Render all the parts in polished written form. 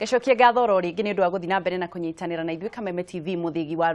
Ngacokia ngatho oro rĩngĩ nĩ ũndũ wa gũthiĩ na mbere na kũnyitanĩra na ithuĩ Kameme TV, mũthĩgi wa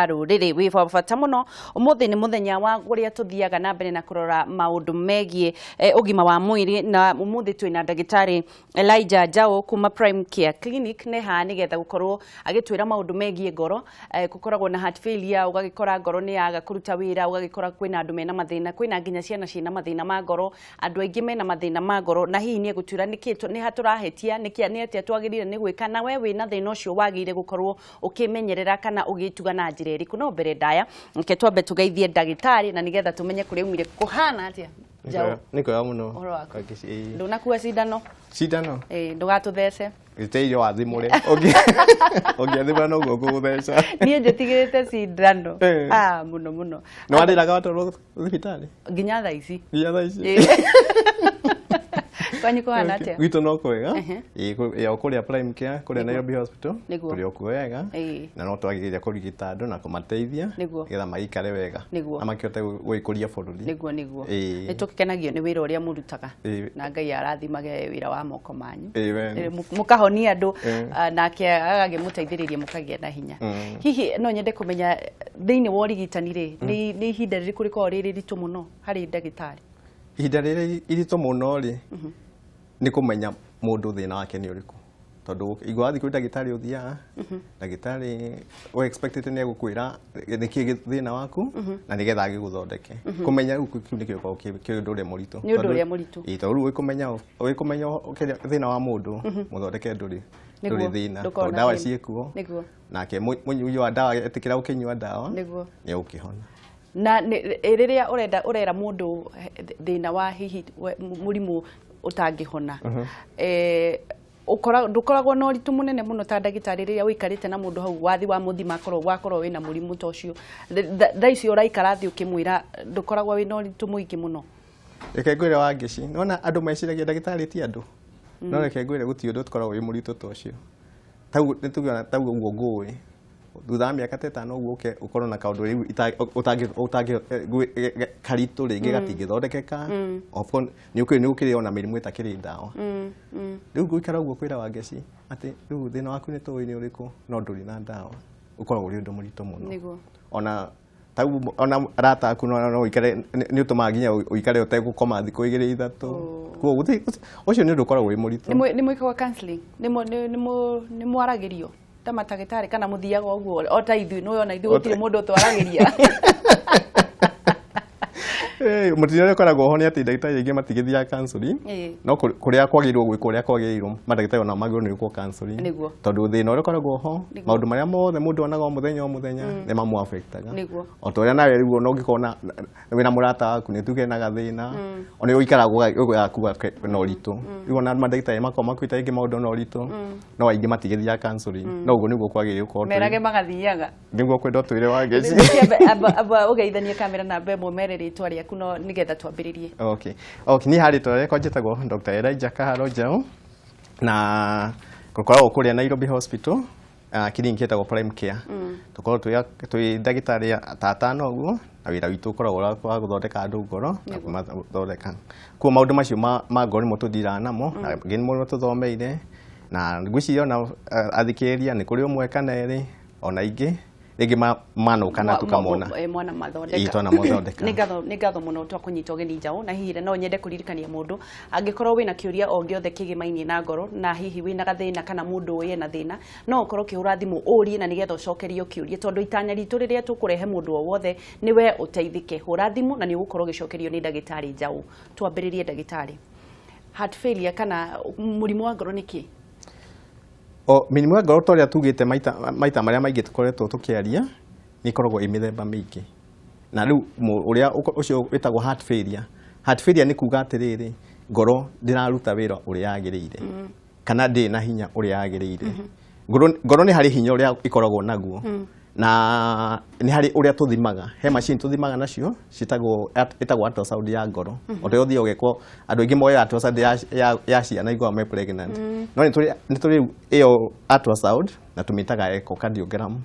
rũrĩrĩ wĩ wa bata mũno. Ũmũthĩ nĩ mũthenya wa ũrĩa tũthiaga na mbere na kũrora maũndũ megiĩ ũgima wa mwĩrĩ, na ũmũthĩ twĩna ndagĩtarĩ Elijah Njau kuma Prime Care Clinic nĩ haha nĩgetha gũkorwo agĩtwĩra maũndũ megiĩ ngoro. Gũkoragwo na heart failure, ũgagĩkora ngoro nĩ yaga kũruta wĩra, ũgagĩkora kwĩna andũ mena mathĩna, kwĩna nginya ciana ciĩna mathĩna ma ngoro, andũ aingĩ mena mathĩna ma ngoro, na hihi nĩ egũtwĩra nĩkĩ nĩ ha tũrahĩtia, nĩkĩ nĩ atĩa twagĩrĩire nĩ gwĩka, na we wĩna thĩna ũcio wagĩrĩire gũkorwo ũkĩmenyerera kana ũgĩtuga na njĩra ĩrĩkũ. No mbere ndaya, reke twambe tũgeithie ndagĩtarĩ na nĩgetha tũmenye kũrĩa umire kũhana atĩa. Njau. Nĩ kwega mũno. Ũhoro waku? Ĩĩ. Ndũnakua cindano? Cindano? Ĩĩ, ndũgatũthece. Gĩteithio wathimũre. Ũngĩathimũra noguo ngũgũtheca. Niĩ njĩtigĩrĩte cindano. Ah, mũno mũno. Nĩ warĩraga watwarwo thibitarĩ? Nginya thaa ici. Nginya thaa ici? Ĩĩ. Kwanyu kũhana atĩa? Gwitũ no kwega. Ĩĩ, o kũrĩa Prime Care, kũrĩa Nairobi Hospital. Tũrĩ o kuo wega. Na no twagĩrĩire kũrigita andũ na kũmateithia nĩgetha maikare wega. Na makĩhote gũgĩkũria bũrũri. Nĩguo, nĩguo. Nĩ tũkenagio nĩ wĩra ũrĩa mũrutaga. Na Ngai arathimage wĩra wa moko manyu. Mũkahonia andũ, nake agagĩmũteithĩrĩria mũkagĩa na hinya. Hihi no nyende kũmenya thĩinĩ wa ũrigitani rĩ, nĩ ihinda rĩrĩkũ rĩkoragwo rĩrĩ ritũ mũno harĩ ndagĩtarĩ? Ihinda rĩrĩa iritũ mũno rĩ, nĩ kũmenya mũndũ thĩna wake nĩ ũrĩkũ. Tondũ igua wathiĩ kwĩ ndagĩtarĩ ũthiaga, ndagĩtarĩ we expected nĩ egũkwĩra nĩkĩ thĩna waku na nĩgetha agĩgũthondeke. Kũmenya rĩu kĩu nĩkĩo gĩkoragwo kĩ ũndũ ũrĩa mũritũ. Nĩ ũndũ ũrĩa mũritũ. Ĩĩ, tondũ rĩu ũgĩkũmenya kĩrĩa thĩna wa mũndũ, mũthondeke ndũrĩ thĩna. Ndũkoragwo Tondũ na ndawa thĩna. ciĩkuo. Nake mũnyui wa ndawa etĩkĩra gũkĩnyua ndawa, nĩ egũkĩhona. Na rĩrĩa ũrera mũndũ thĩna wa hihi mũrimũ ũtangĩhona, ndũkoragwo na ũritũ mũnene mũno ta ndagĩtarĩ rĩrĩa ũikarĩte na mũndũ hau wathi wa mũthima wakorwo wĩna mũrimũ ta ũcio. Thaa icio ũraikara thĩ ũkĩmwĩra, ndũkoragwo wĩna ũritũ mũingĩ mũno? Reke ngwĩre Wangeci, nĩwona andũ meciragia ndagĩtarĩ ti andũ? No reke ngwĩre gũtirĩ ũndũ tũkoragwo wĩ mũritũ ta ũcio. Tau nĩ tuge tau ũguo ngũĩ, thutha wa mĩaka ta ĩtano ũguo ũke ũkorwo na kaũndũ rĩu ũtangĩ karitũ rĩngĩ gatingĩthondekeka. Of course, nĩ ũkĩrĩ ona mĩrimũ ĩtakĩrĩ ndawa. Rĩu gũikara ũguo kwĩra Wangeci atĩ rĩu thĩna waku nĩ tũĩ nĩ ũrĩkũ, no ndũrĩ na ndawa, ũkoragwo ũrĩ ũndũ mũritũ mũno. Ona tau ona arata aku no ũikare, nĩ ũtũmaga nginya ũikare ũtegũkoma thikũ igĩrĩ ithatũ. Koguo ũcio nĩ ũndũ ũkoragwo wĩ mũritũ. Nĩ mwĩkaga counseling? Nĩ mwaragĩrio ta matagĩtarĩ kana mũthiaga ũguo o ta ithuĩ? Nĩ ona ithuĩ gũtirĩ mũndũ ũtwaragĩria. Mũtino ũrĩa ũkoragwo ho nĩ atĩ ndagĩtarĩ aingĩ matigĩthiaga counseling. No kũrĩa kwagĩrĩirwo gwĩkwo ũrĩa kwagĩrĩirwo, mandagĩtarĩ onao magĩrĩirwo nĩ gwĩkwo counseling. Tondũ thĩna ũrĩa ũkoragwo ho, maũndũ marĩa mothe mũndũ onaga o mũthenya o mũthenya nĩ mamũ affectaga. O ta ũrĩa nawe rĩu ona ũngĩkorwo wĩna mũrata waku nĩ tuge na gathĩna, ona ũikaraga ũgakuga na ũritũ. Rĩu ona mandagĩtarĩ makoragwo makuĩte rĩngĩ maũndũ na ũritũ, no aingĩ matigĩthiaga counseling. No ũguo nĩguo kwagĩrĩirwo gũkorwo tũrĩ. Merage magathiaga. Nĩguo kwenda twĩre Wangeci. Amba ũgeithanie kamera na ĩmwe mere rĩtwa rĩaku no nĩgetha twambĩrĩrie. Okay. Okay, niĩ harĩ rĩtwa rĩakwa njĩtagwo Dr. Elijah Kaharo Njau na gũkoragwo kũrĩa Nairobi Hospital, clinic ĩtagwo Prime Care. Tũkoragwo twĩ ndagĩtarĩ ta atano ũguo, na wĩra witũ ũkoragwo wa gũthondeka andũ ngoro na kũmathondeka. Koguo maũndũ macio ma ngoro nĩmo tũthiraga namo, na angĩ nĩmo tũthomeire, na ngwĩciria ona athikĩrĩria nĩ kũrĩ ũmwe kana erĩ ona ingĩ rĩngĩ manoka na tũkamona. Mwana mathondeka. Ĩĩ, twana mathondeka. Nĩ ngatho mũno twakũnyita ũgeni Njaũ, na hihi no nyende kũririkania mũndũ angĩkorwo wĩna kĩũria o gĩothe kĩgĩmainie na ngoro, na hihi wĩna gathĩna kana mũndũ ũĩ ena thĩna, no ũkorwo ũkĩhũra thimũ ũrie na nĩgetha ũcokerio kĩũria, tondũ itanya ritũ rĩrĩa tũkũrehe mũndũ o wothe nĩ we ũteithĩke. Hũra thimũ na nĩ ũgũkorwo ũgĩcokerio nĩ ndagĩtarĩ Njaũ. Twambĩrĩrie ndagĩtarĩ, heart failure kana mũrimũ wa ngoro nĩ kĩ? O mĩrimũ ya ngoro ta ũrĩa tugĩte maita marĩa maingĩ tũkoretwo tũkĩaria, nĩ ĩkoragwo ĩ mĩthemba mĩingĩ. Na rĩu ũrĩa ũcio wĩtagwo heart failure. Heart failure nĩ kuga atĩrĩrĩ, ngoro ndĩraruta wĩra ũrĩa yagĩrĩire, kana ndĩrĩ na hinya ũrĩa yagĩrĩire. Ngoro nĩ harĩ hinya ũrĩa ĩkoragwo naguo, na nĩ harĩ ũrĩa tũthimaga. He machine tũthimaga nacio, ĩtagwo ultrasound ya ngoro. O ta ũrĩa ũthiaga ũgekwo, andũ aingĩ moyaga ultrasound ya ciana iguaga me pregnant. No nĩ tũrĩ ĩyo ultrasound na tũmĩtaga echocardiogram.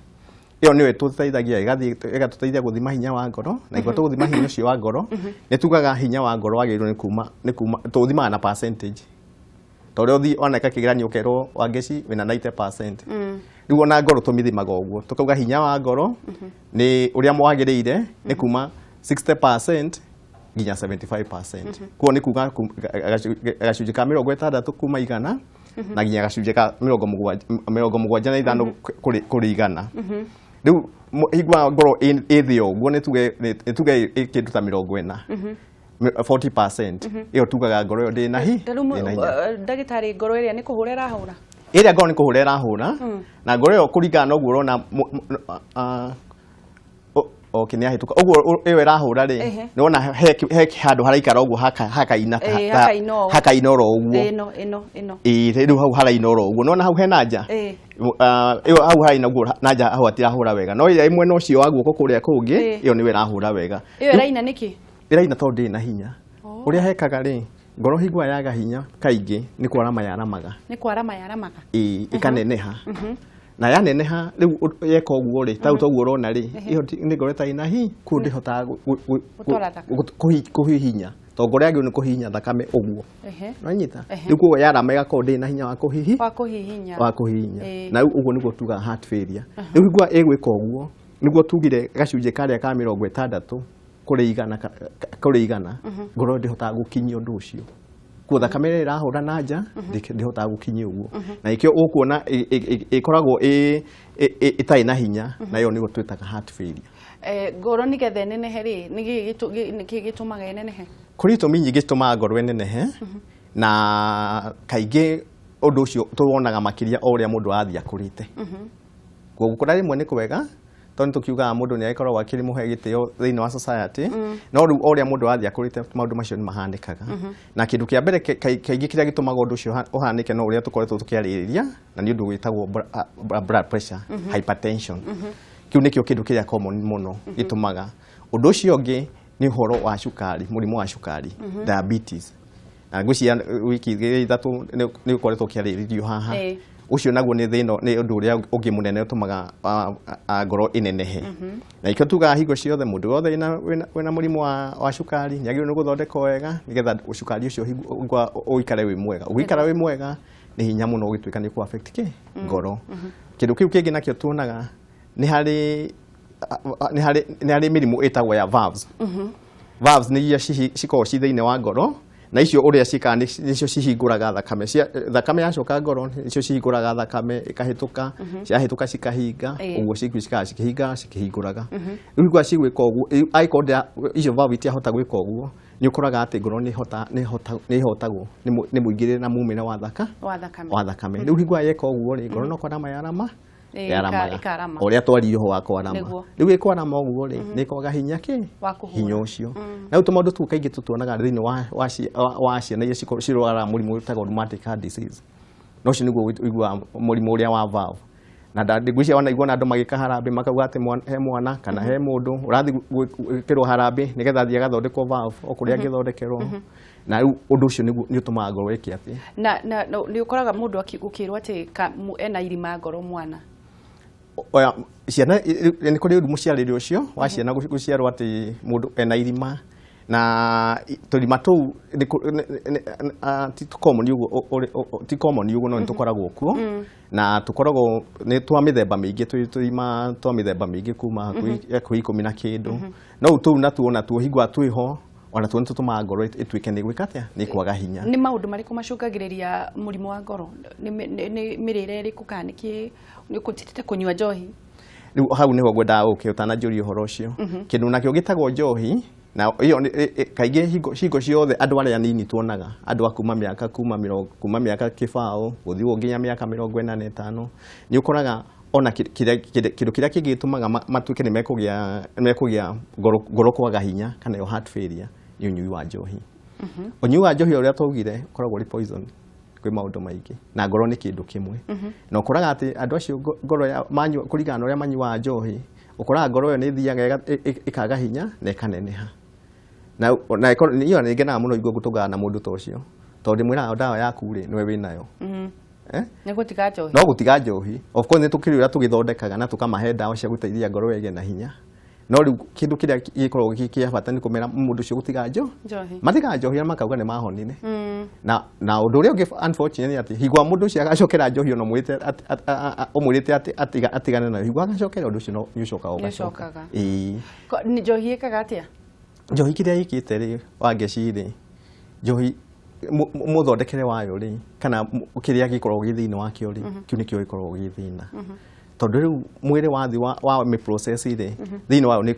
Ĩyo nĩyo ĩtũteithagia, ĩgatũteithia gũthima hinya wa ngoro, na ĩgũtũteithia gũthima hinya ũcio wa ngoro, nĩ tugaga hinya wa ngoro wagĩrĩirwo nĩ kuma, nĩ kuma, tũũthimaga na percentage. Ta ũrĩa ũthiĩ waneka kĩgeranio ũkerwo Wangeci wĩna 90%. Rĩu ona ngoro tũmĩthimaga ũguo, tũkauga hinya wa ngoro nĩ ũrĩa mwagĩrĩire nĩ kuma 60% nginya 75%. Koguo nĩ kuga gacunjĩ ka 60 kuma 100 na nginya gacunjĩ ka 75 kũrĩ 100. Rĩu hingua ngoro ĩ thĩ ũguo, nĩ tuge ĩ kĩndũ ta 40, 40%, ĩyo tugaga ngoro ĩyo ndĩ na hi Ta rĩu ndĩ na hinya. Ndagĩtarĩ, ngoro ĩrĩa nĩ kũhũra ĩrahũra? Ĩrĩa ngoro nĩ kũhũra ĩrahũra, na ngoro ĩyo kũringana na ũguo ũrona okay, nĩ yahĩtũka ũguo ĩyo ĩrahũra rĩ, nĩ wona he handũ haraikara ũguo hakaina Hakaina ũũ. Hakaina oro ũguo. Ĩno ĩno ĩno. Ĩĩ, rĩu hau haraina oro ũguo, nĩwona hau hena nja? Ĩyo hau haraina ũguo na nja hau hatirahũra wega, no ĩrĩa ĩ mwena ũcio wa guoko kũrĩa kũngĩ, ĩyo nĩyo ĩrahũra wega. Ĩyo ĩraina nĩkĩ? Ĩraina tondũ ndĩrĩ na hinya. Ũrĩa hekaga rĩ, ngoro hingua yaga hinya kaingĩ nĩ kwarama yaramaga. Nĩ kwarama yaramaga. Ĩĩ, ĩkaneneha, na yaneneha rĩu yeka ũguo rĩ, ta toguo ũrona rĩ, ĩyo nĩ ngoro ĩtarĩ na hi kũu, ndĩhotaga Gũtwara thakame. kũhihinya, tondũ ngoro yagĩrĩirwo nĩ kũhihinya thakame ũguo. Nĩwanyita? Rĩu koguo yarama ĩgakorwo ndĩrĩ na hinya wa kũhihi Wa kũhihinya. Wa kũhihinya. Na rĩu ũguo nĩguo tugaga heart failure. Rĩu hingua ĩgwĩka ũguo nĩguo tugire gacunjĩ karĩa ka 60 kũrĩ 100, kũrĩ 100, ngoro ndĩhotaga gũkinyia ũndũ ũcio. Kuo thakame ĩrĩa ĩrahũra na nja ndĩhotaga gũkinyia ũguo, na nĩkĩo ũkuona ĩkoragwo ĩtarĩ na hinya, na ĩyo nĩguo twĩtaga heart failure. Ngoro nĩgetha ĩnenehe rĩ, nĩkĩ gĩtũmaga ĩnenehe? Kũrĩ itũmi nyingĩ citũmaga ngoro ĩnenehe, na kaingĩ ũndũ ũcio tũwonaga makĩria o ũrĩa mũndũ arathiĩ akũrĩte. Koguo gũkũra rĩmwe nĩ kwega, tondũ tũkiugaga mũndũ nĩ agĩkoragwo akĩrĩ mũhe gĩtĩo thĩinĩ wa society, no rĩu o ũrĩa mũndũ arathiĩ akũrĩte, maũndũ macio nĩ mahanĩkaga. Na kĩndũ kĩa mbere kaingĩ kĩrĩa gĩtũmaga ũndũ ũcio ũhanĩke no ũrĩa tũkoretwo tũkĩarĩrĩria, na nĩ ũndũ wĩtagwo blood pressure, hypertension. Kĩu nĩkĩo kĩndũ kĩrĩa common mũno gĩtũmaga. Ũndũ ũcio ũngĩ nĩ ũhoro wa cukari, mũrimũ wa cukari, diabetes, na ngwĩciria wiki 2 3 nĩ ũkoretwo ũkĩarĩrĩrio haha. Ũcio naguo nĩ thĩna, nĩ ũndũ ũrĩa ũngĩ mũnene ũtũmaga ngoro ĩnenehe. Na ikĩo tugaga hingo ciothe mũndũ wothe wĩna mũrimũ wa cukari nĩ agĩrĩirwo nĩ gũthondekwo wega, nĩgetha cukari ũcio ũikare wĩ mwega. Ũgĩikara wĩ mwega nĩ hinya mũno ũgĩtuĩka nĩ kũ affect kĩ ngoro. Kĩndũ kĩu kĩngĩ nakĩo tuonaga nĩ harĩ mĩrimũ ĩtagwo ya valves. Valves nĩ iria cikoragwo ci thĩinĩ wa ngoro, na icio ũrĩa ciĩkaga nĩcio cihingũraga thakame. Thakame yacoka ngoro, nĩcio cihingũraga thakame ĩkahĩtũka, ciahĩtũka cikahinga. Ũguo cikaga cikĩhingaga cikĩhingũraga. Rĩu igua cigwĩka ũguo, angĩkorwo icio valve itiahota gwĩka ũguo, nĩ ũkoraga atĩ ngoro nĩ ĩhotagwo nĩ mũingĩrĩre na mumĩre wa thaka Wa thakame. Wa thakame. Rĩu hingũra yeka ũguo rĩ, ngoro no kwarama yarama yaramaga. Ĩkarama. O ũrĩa twaririe ũhoro wa kwarama. Rĩu ĩkwarama ũguo rĩ, nĩ ĩkwaga hinya kĩ Wa kũhũra. Hinya ũcio. Na rĩu tũmaũndũ tũu kaingĩ tũtuonaga thĩinĩ wa ciana iria cirwaraga mũrimũ wĩtagwo rheumatic heart disease, na ũcio nĩguo ũiguaga mũrimũ ũrĩa wa valve. Na ngwĩciria wanaigua na andũ magĩka harambĩ makauga atĩ he mwana kana he mũndũ ũrathiĩ gwĩkĩrwo harambĩ nĩgetha athiĩ agathondekwo valve o kũrĩa angĩthondekerwo. Na rĩu ũndũ ũcio nĩguo nĩ ũtũmaga ngoro ĩke atĩ Na nĩ ũkoraga mũndũ gũkĩrwo atĩ ena irima ngoro mwana. Oya ciana, nĩ kũrĩ ũndũ mũciarĩre ũcio wa ciana gũciarwo atĩ mũndũ ena irima, na tũrima tũu ti common ũguo, ti common ũguo, no nĩ tũkoragwo kuo, na tũkoragwo nĩ twa mĩthemba mĩingĩ, twĩ tũrima twa mĩthemba mĩingĩ kuma hakuhĩ 10 na kĩndũ. No tũu natuo onatuo hingo twĩho, onatuo nĩ tũtũmaga ngoro ĩtuĩke nĩ gwĩka atĩa, nĩ kwaga hinya. Nĩ maũndũ marĩkũ macũngagĩrĩria mũrimũ wa ngoro? Nĩ mĩrĩre ĩrĩkũ, kana nĩkĩ nĩ ũkũtĩte kũnyua njohi? Rĩu hau nĩho ngwendaga gũke ũtananjũria ũhoro ũcio. Kĩndũ nakĩo gĩtagwo njohi, na ĩyo kaingĩ hingo ciothe andũ arĩa anini tuonaga, andũ a kuma mĩaka 20 gũthiĩ ũguo nginya mĩaka 45, nĩ ũkoraga ona kĩndũ kĩrĩa kĩngĩ gĩtũmaga matuĩke nĩ mekũgĩa ngoro kwaga hinya kana yo heart failure nĩ ũnyui wa njohi. Ũnyui wa njohi, ũrĩa twaugire, ũkoragwo ũrĩ poison kwĩ maũndũ maingĩ, na ngoro nĩ kĩndũ kĩmwe. Na ũkoraga atĩ andũ acio ngoro ya manyua, kũringana na ũrĩa manyuaga njohi, ũkoraga ngoro ĩyo nĩ ĩthiaga ĩkaga hinya na ĩkaneneha. Na ĩkorwo niĩ ngenaga mũno hingo ngũtũngana na mũndũ ta ũcio, tondũ ndĩmwĩraga ndawa yaku rĩ nĩwe wĩnayo. Eh? Nĩ gũtiga njohi. No gũtiga njohi. Of course nĩ tũkĩrĩ ũrĩa tũgĩthondekaga na tũkamahe ndawa cia gũteithia ngoro ĩgĩe na hinya. No rĩu kĩndũ kĩrĩa gĩkoragwo gĩ kĩa bata nĩ kũmera mũndũ ũcio gũtiga Njohi. Matiga njohi na makauga nĩ mahonire. Na ũndũ ũrĩa ũngĩ unfortunate nĩ atĩ hingo mũndũ ũcio agacokera njohi ona ũmwĩrĩte atĩ atigane nayo, hingo agacokera ũndũ ũcio nĩ ũcokaga ũgacoka. Nĩũcokaga. Ĩĩ. Njohi ĩkaga atĩa? Njohi kĩrĩa ĩkĩte rĩ, Wangeci rĩ, njohi mũthondekere wayo rĩ, kana kĩrĩa gĩkoragwo gĩ thĩinĩ wakĩo rĩ, kĩu nĩkĩo gĩkoragwo gĩ thĩna, tondũ rĩu mwĩrĩ wathi wa mĩprocess rĩ, thĩinĩ wayo nĩ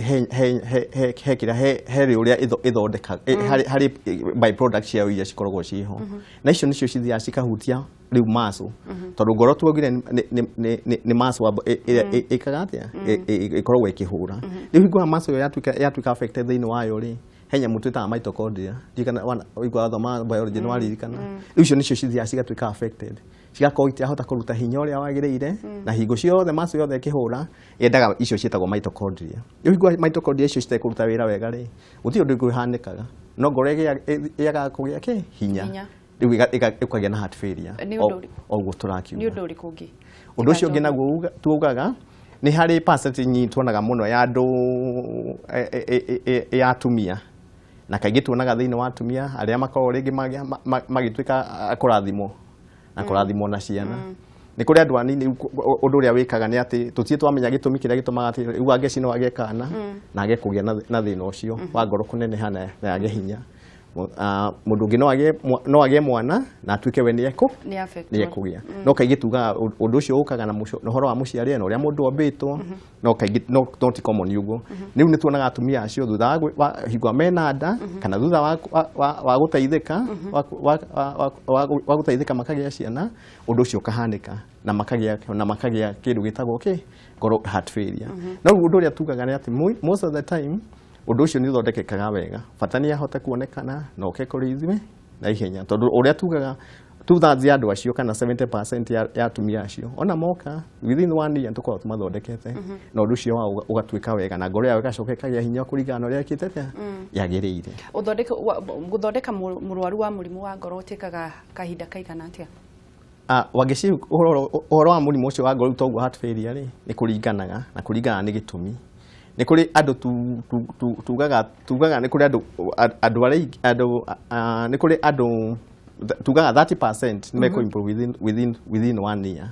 he he he he he kĩrĩa he he ũrĩa ĩthondekaga harĩ by product ciayo iria cikoragwo ciĩho, na icio nĩcio cithiaga cikahutia rĩu muscle, tondũ ngoro tuaugire nĩ muscle ĩrĩa ĩkaga atĩa, ĩkoragwo ĩkĩhũra. Rĩu hingo ya muscle ĩyo yatuĩka affected thĩinĩ wayo rĩ, he nyamũ twĩtaga mitochondria. Ndiũĩ kana waigua wathoma biology nĩ waririkana. Rĩu icio nĩcio cithiaga cigatuĩka affected, cigakorwo itirahota kũruta hinya ũrĩa wagĩrĩire, na hingo ciothe muscle yothe ĩkĩhũra yendaga icio ciĩtagwo mitochondria. Rĩu hingo mitochondria icio citekũruta wĩra wega rĩ, gũtirĩ ũndũ ũngĩhanĩkaga, no ngoro ĩagaga kũgĩa kĩ hinya. Hinya. Rĩu ĩkagĩa na heart failure. Nĩ ũndũ ũrĩkũ? O ũguo tũrakiuga. Nĩ ũndũ ũrĩkũ ũngĩ? Ũndũ ũcio ũngĩ naguo tuugaga nĩ harĩ percentage nyingi tuonaga mũno ya andũ ya atumia, na kaingĩ tuonaga thĩinĩ wa atumia arĩa makoragwo rĩngĩ magĩtuĩka a kũrathimwo na kũrathimwo na ciana. Nĩ kũrĩ andũ anini. Ũndũ ũrĩa wĩkaga nĩ atĩ tũtirĩ twamenya gĩtũmi kĩrĩa gĩtũmaga atĩ rĩu Wangeci no agĩe kana na age kũgĩa na thĩna ũcio wa ngoro kũneneha na yage hinya. Mũndũ ũngĩ no agĩe mwana na atuĩke we nĩ ekũ Nĩ affected. Nĩ ekũgĩa. No kaingĩ tugaga ũndũ ũcio ũkaga na ũhoro wa mũciarĩre na ũrĩa mũndũ ombĩtwo, no kaingĩ no ti common ũguo. Rĩu nĩ tuonaga atumia acio thutha wa hingo mena nda kana thutha wa gũteithĩka wa gũteithĩka makagĩa ciana, ũndũ ũcio ũkahanĩka na makagĩa kĩndũ gĩtagwo kĩ ngoro heart failure. No ũndũ ũrĩa tugaga nĩ atĩ most of the time ũndũ ũcio nĩ ũthondekekaga wega, bata nĩ ahote kuonekana na oke kũrĩ ithuĩ na ihenya, tondũ ũrĩa tugaga 2/3 ya andũ acio kana 70% ya atumia acio ona moka within one year tũkoragwo tũmathondekete na ũndũ ũcio wao ũgatuĩka wega na ngoro yao ĩgacoka ĩkagĩa hinya kũringana na ũrĩa ĩkĩte atĩa yagĩrĩire. Gũthondeka mũrwaru wa mũrimũ wa ngoro ũtĩkaga kahinda kaigana atĩa? Wangeci, ũhoro wa mũrimũ ũcio wa ngoro toguo heart failure rĩ, nĩ kũringanaga na kũringana nĩ gĩtũmi. Nĩ kũrĩ andũ tugaga nĩ kũrĩ andũ arĩa andũ nĩ kũrĩ andũ tugaga 30% nĩ mekũ improve within one year.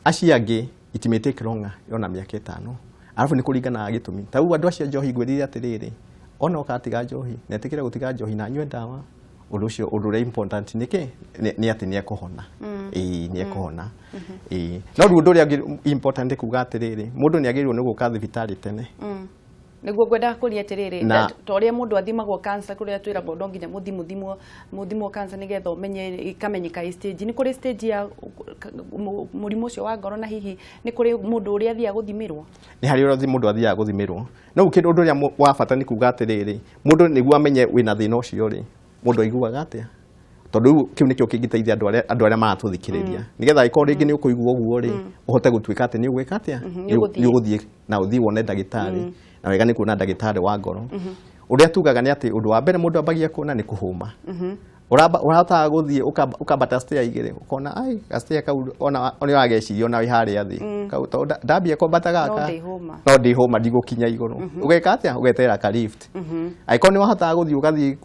Acio angĩ it may take longer, yona mĩaka 5. Arabu nĩ kũringana na gĩtũmi. Ta rĩu andũ acio a njohi ngwĩrire atĩrĩrĩ, ona ũkatiga njohi na etĩkĩre gũtiga njohi na anyue ndawa, ũndũ ũcio ũndũ ũrĩa important nĩ kĩ nĩ atĩ nĩ ekũhona. Ĩĩ, nĩ ekũhona. Ĩĩ, no rĩu ũndũ ũrĩa ũngĩ important nĩ kuga atĩrĩrĩ, mũndũ nĩ agĩrĩirwo nĩ gũka thibitarĩ tene. Nĩguo ngwendaga kũria atĩrĩrĩ, ta ũrĩa mũndũ athimagwo cancer, kũrĩa twĩragwo no nginya mũthimwo cancer nĩgetha ũmenye ĩkamenyeka ĩ stage, nĩ kũrĩ stage ya mũrimũ ũcio wa ngoro, na hihi nĩ kũrĩ mũndũ ũrĩa athiaga gũthimĩrwo? Nĩ harĩ ũrĩa mũndũ athiaga gũthimĩrwo. No kĩndũ ũndũ ũrĩa wa bata nĩ kuga atĩrĩrĩ, mũndũ nĩguo amenye wĩna thĩna ũcio rĩ, mũndũ aiguaga atĩa, tondũ rĩu kĩu nĩkĩo kĩngĩteithia andũ arĩa maratũthikĩrĩria, nĩgetha angĩkorwo rĩngĩ nĩ ũkũigua ũguo rĩ, ũhote gũtuĩka atĩ nĩ ũgwĩka atĩa. Nĩ ũgũthiĩ. Nĩ ũgũthiĩ na ũthiĩ wone ndagĩtarĩ, na wega nĩ kuona ndagĩtarĩ wa ngoro. Ũrĩa tugaga nĩ atĩ ũndũ wa mbere mũndũ ambagia kuona nĩ kũhũma. Ũrahotaga gũthiĩ ũkambata stair igĩrĩ, ũkona ai gastair kau ona nĩ ũrageciria ona wĩ harĩa thĩ kau, tondũ ndambia kwambata No gaka ndĩhũma. No ndĩhũma, ndigũkinya igũrũ. Ũgeka atĩa? Ũgeterera ka lift. Angĩkorwo nĩ wahotaga gũthiĩ ũgathiĩ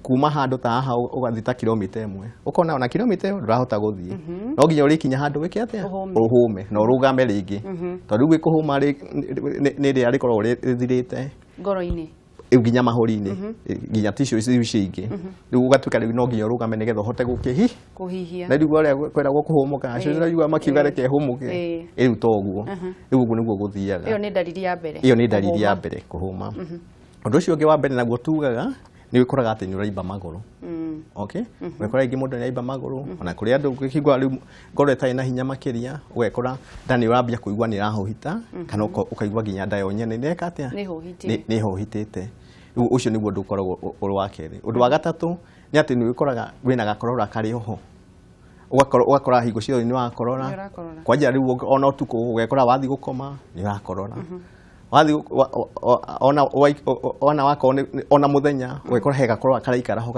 kuma handũ ta haha ũgathiĩ ta kilomita 1, ũkona ona kilomita ĩyo ndũrahota gũthiĩ, no nginya ũrĩkinya handũ wĩke atĩa? Ũhũme. Ũhũme na ũrũgame rĩngĩ, tondũ rĩu gwĩkũhũma nĩ rĩrĩa rĩkoragwo rĩthirĩte ngoro-inĩ. Rĩu nginya mahũri-inĩ, nginya tissue icio ingĩ. Rĩu ũgatuĩka rĩu no nginya ũrũgame nĩgetha ũhote gũkĩhi Kũhihia. Na rĩu ũrĩa kwĩragwo kũhũmũka, acio ũraigua makiuga reke hũmũke. Rĩu to ũguo, rĩu ũguo nĩguo gũthiaga. Ĩyo nĩ ndariri ya mbere. Ĩyo nĩ ndariri ya Kũhũma. mbere, kũhũma. Ũndũ ũcio ũngĩ wa mbere naguo tugaga nĩ ũkoraga atĩ nĩ ũraimba magũrũ. Okay, ũgakora rĩngĩ mũndũ nĩ araimba magũrũ, ona kũrĩ andũ ũkĩigua rĩu ngoro ĩtarĩ na hinya makĩria, ũgekora nda nĩ ũrambia kũigua nĩ ĩrahũhita, kana ũkaigua nginya nda yo nyene nĩ ĩreka atĩa. Nĩ ĩhũhitire. Nĩ ĩhũhitĩte. Rĩu ũcio nĩguo ũndũ ũkoragwo ũrĩ wa kerĩ. Ũndũ wa gatatũ nĩ atĩ nĩ ũkoraga wĩna gakorora karĩ oho, ũgakora hingo ciothe nĩ wakorora. Nĩ ũrakorora. Kwanja rĩu ona ũtukũ ũgekora wathiĩ gũkoma nĩ ũrakorora. Wathiĩ ona wakorwo ona mũthenya ũgekora he gakorora karaikara ho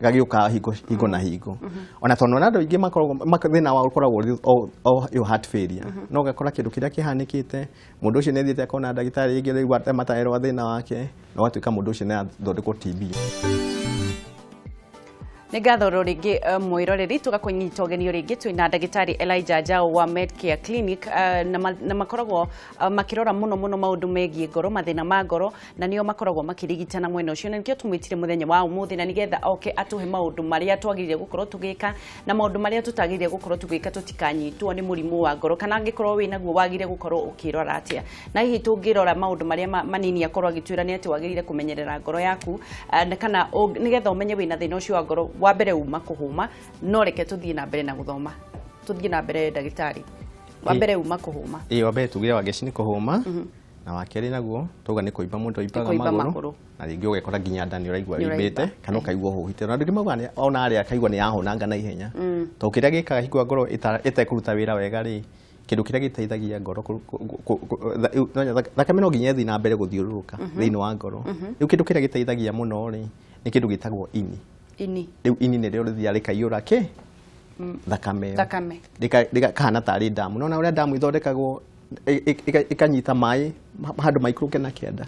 gagĩũkaga hingo na hingo. Ona tondũ ona andũ aingĩ makoragwo thĩna wao ũkoragwo ũrĩ o ĩyo heart failure, no ũgakora kĩndũ kĩrĩa kĩhanĩkĩte mũndũ ũcio nĩ athiĩte akona ndagĩtarĩ rĩngĩ rĩu mataerwo thĩna wake, na ũgatuĩka mũndũ ũcio nĩ athondekwo TB. Nĩ ngatho ro rĩngĩ mwĩroreri, tũgakũnyita ũgeni rĩngĩ twĩna ndagĩtarĩ Elijah Njau wa Medcare Clinic, na makoragwo makĩrora mũno mũno maũndũ megiĩ ngoro, mathĩna ma ngoro, na nĩo makoragwo makĩrigitana mwena ũcio, na nĩkĩo tũmwĩtire mũthenya wa ũmũthĩ na nĩgetha oke atũhe maũndũ marĩa twagĩrĩire gũkorwo tũgĩka na maũndũ marĩa tũtagĩrĩire gũkorwo tũgĩka tũtikanyitwo nĩ mũrimũ wa ngoro, kana angĩkorwo wĩ naguo wagĩrĩire gũkorwo ũkĩrora atĩa. Na hihi tũngĩrora maũndũ marĩa manini akorwo agĩtwĩra nĩ atĩ wagĩrĩire kũmenyerera ngoro yaku, kana nĩgetha ũmenye wĩna thĩna ũcio wa ngoro, wa mbere uma kũhũma. No reke tũthiĩ na mbere na gũthoma, tũthiĩ na mbere ndagĩtarĩ. Wa mbere uma kũhũma. Ĩĩ, wa mbere tugire wangeci nĩ kũhũma, na wa kerĩ naguo tuga nĩ kũimba mũndũ aimbaga magũrũ, na rĩngĩ ũgekora nginya nda nĩ ũraigua ĩimbĩte kana ũkaigua ũhũhĩte. Na andũ aingĩ maugaga ona arĩa akaigua nĩ yahũnanga na ihenya, tondũ kĩrĩa gĩkaga hingo ya ngoro ĩtekũruta wĩra wega rĩ, kĩndũ kĩrĩa gĩteithagia ngoro thakame no nginya ĩthiĩ na mbere gũthiũrũrũka thĩinĩ wa ngoro. Rĩu kĩndũ kĩrĩa gĩteithagia mũno rĩ nĩ kĩndũ gĩtagwo ini. Ini. Rĩu ini nĩrĩo rĩthiaga rĩkaiyũra kĩ? Thakame. Thakame. Rĩkahana tarĩ ndamu. Nĩwona ũrĩa ndamu ithondekagwo ĩkanyita maĩ handũ maikũrũke na kĩanda.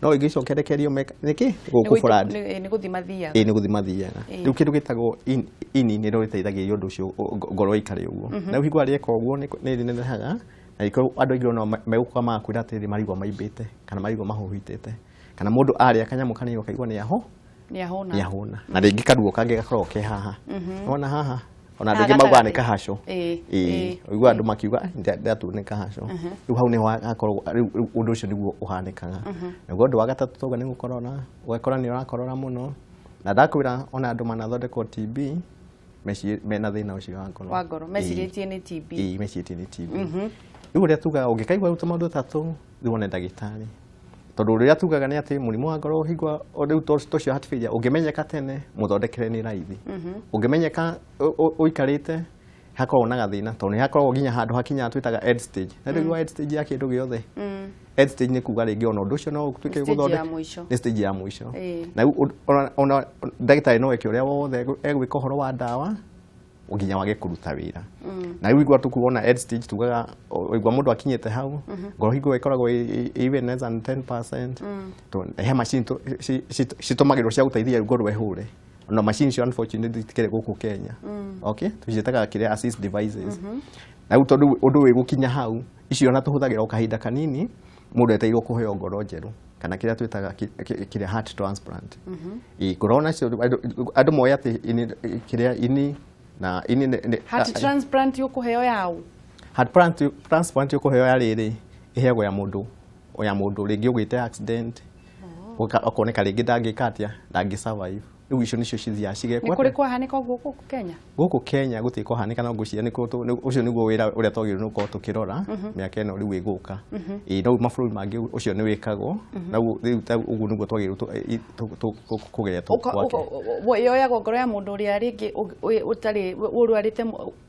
No ĩngĩcokerekerio nĩkĩ? Gũkũ flood. Nĩ gũthiĩ mathiaga. Ĩĩ, nĩ gũthiĩ mathiaga. Rĩu kĩndũ gĩtagwo ini nĩrĩo rĩteithagĩrĩria ũndũ ũcio ngoro ĩikare ũguo. Na rĩu hingo ĩrĩa rĩeka ũguo nĩ rĩnenehaga, na rĩkorwo andũ aingĩ no megũkorwo magakwĩra atĩrĩrĩ marigwo maimbĩte kana marigwo mahũhĩtĩte, kana mũndũ arĩa kanyamũ kanini akaigua nĩ aho nĩ ahũna, na rĩngĩ karuo kangĩ gakoragwo ke haha. Wona haha ona andũ aingĩ maugaga nĩ kahaco. Ĩĩ, ũiguaga andũ makiuga ndatuo nĩ kahaco. Rĩu hau nĩho hakoragwo, rĩu ũndũ ũcio nĩguo ũhanĩkaga. Naguo ũndũ wa gatatũ tauga nĩ gũkorora, ũgakora nĩ ũrakorora mũno, na ndakwĩra ona andũ manathondekwo TB mena thĩna ũcio wa ngoro. Wa ngoro, mecirĩtie nĩ TB. Ĩĩ, mecirĩtie nĩ TB. Rĩu ũrĩa tugaga ũngĩkaigua rĩu tũmaũndũ ta tũu, rĩu wone ndagĩtarĩ. Tondũ ũrĩa tugaga nĩ atĩ mũrimũ wa ngoro hingo rĩu tũcio heart failure ũngĩmenyeka tene mũthondekere nĩ raithi. Ũngĩmenyeka ũikarĩte hakoragwo na gathĩna, tondũ nĩ hakoragwo nginya handũ hakinyaga twĩtaga end stage. Na rĩu end stage ya kĩndũ gĩothe. End stage nĩ kuga rĩngĩ ona ũndũ ũcio no ũtuĩke gũthondeka. Nĩ stage ya mũico. Na rĩu ona ndagĩtarĩ no eke ũrĩa wothe egwĩka ũhoro wa ndawa nginya wage kũruta wĩra. Na rĩu igua tũkuona end stage tugaga igua mũndũ akinyĩte hau ngoro hingo ĩkoragwo even less than 10%. He machine citũmagĩrwo cia gũteithia ngoro ĩhũre. Na machine icio unfortunately itikĩrĩ gũkũ Kenya. Okay, tũciĩtaga kĩrĩa assist devices. Na rĩu tondũ ũndũ wĩ gũkinya hau icio ona tũhũthagĩra o kahinda kanini mũndũ etereirwo kũheo ngoro njerũ kana kĩrĩa twĩtaga kĩrĩa heart transplant. Ngoro nacio andũ moĩ atĩ kĩrĩa ini na ini heart transplant yukuheo yao. Heart transplant yukuheo ya rĩrĩ ĩheagwo ya mũndũ ya mũndũ rĩngĩ ũgĩte accident ũkoneka rĩngĩ ndangĩka atĩa ndangĩ survive. Rĩu icio nĩcio cithiaga cigekwo. Nĩ kũrĩ kwahanĩka ũguo gũkũ Kenya? Gũkũ Kenya gũtirĩ kwahanĩka, no ngwĩciria nĩ ũcio nĩguo wĩra ũrĩa twagĩrĩirwo nĩ gũkorwo tũkĩrora mĩaka ĩno rĩu ĩgũka. Ĩĩ, no mabũrũri mangĩ ũcio nĩ wĩkagwo, na rĩu ũguo nĩguo twagĩrĩirwo kũgeria gwake. Yoyagwo ngoro ya mũndũ ũrĩa rĩngĩ ũtarĩ